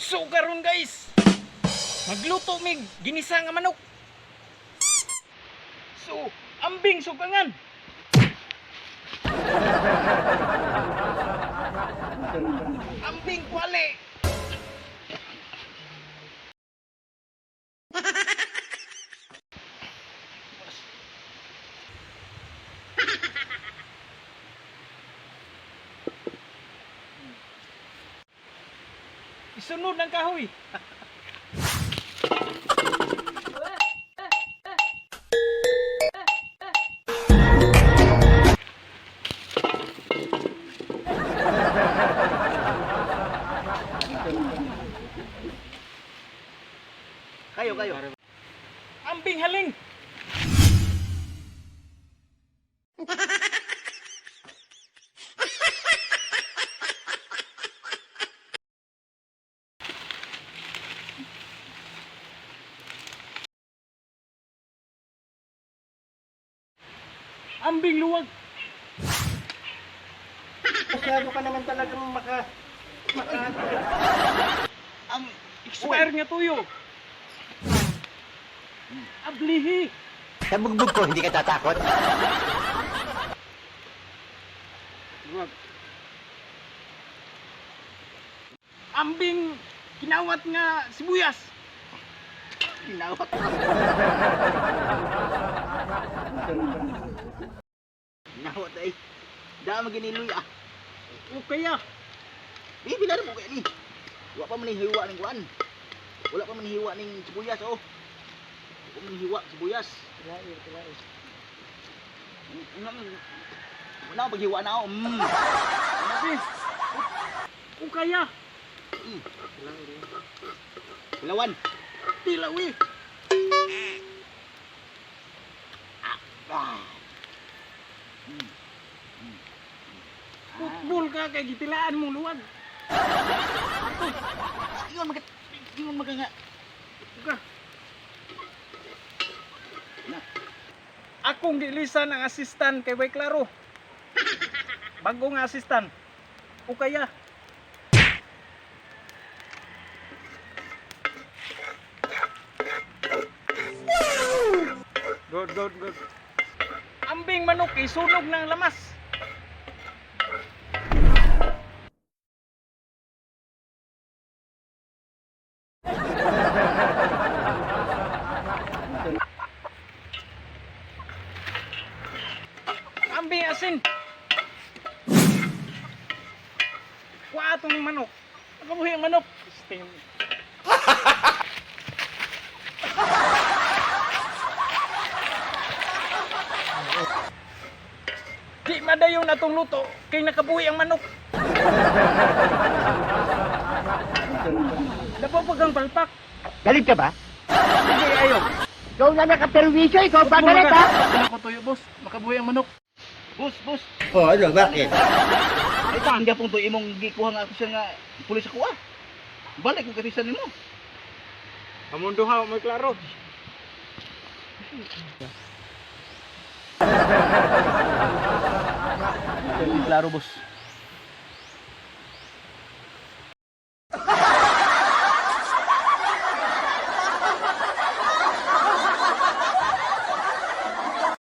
So karon guys, magluto mig ginisa nga manok. So, ambing sukangan. Ambing kwali. Isunod ng kahoy. Kayo, kayo. Ambing haling. Ambing luwag. Masyado ka naman talagang maka... Ang... Expire nga tuyo. Ablihi. Sa bugbog ko, hindi ka tatakot? Luwag. Ambing kinawat nga sibuyas. Kinawat. Kinawat ay. Da maginiloy ah. Okay ah. Di bila na mo kaya ni. Wa pa man hiwa ning kuan. Wala pa man hiwa ning sibuyas oh. Wa pa man hiwa sibuyas. Wala paghiwa na ako. Grabe. Okay ah. Ilawan. Tilawi. Ah. Football ka kay gitilaan mong luwag. Ingon maga ingon maga nga. Uka. Akong gilisan ang assistant kay Way Claro. Bago nga assistant. O kaya. Good, good, good. Ambing manok isunog ng lamas. Ambing asin. Kuha atong manok. Nakabuhi ang manok. Steam. Di madayon atong luto kay nakabuhi ang manok. Dapat pag ang palpak. Galit ka ba? Sige ayo. Ikaw na nakaperwisyo, ikaw pa galit ha? Ako tuyo boss, makabuhi ang manok. Boss, boss. Oh, ano, bakit? Ay, tangga pong to imong gikuha nga ako siya nga pulis ako ah. Balik ko katisan nimo. Kamundo ha, may klaro. Klaro, boss.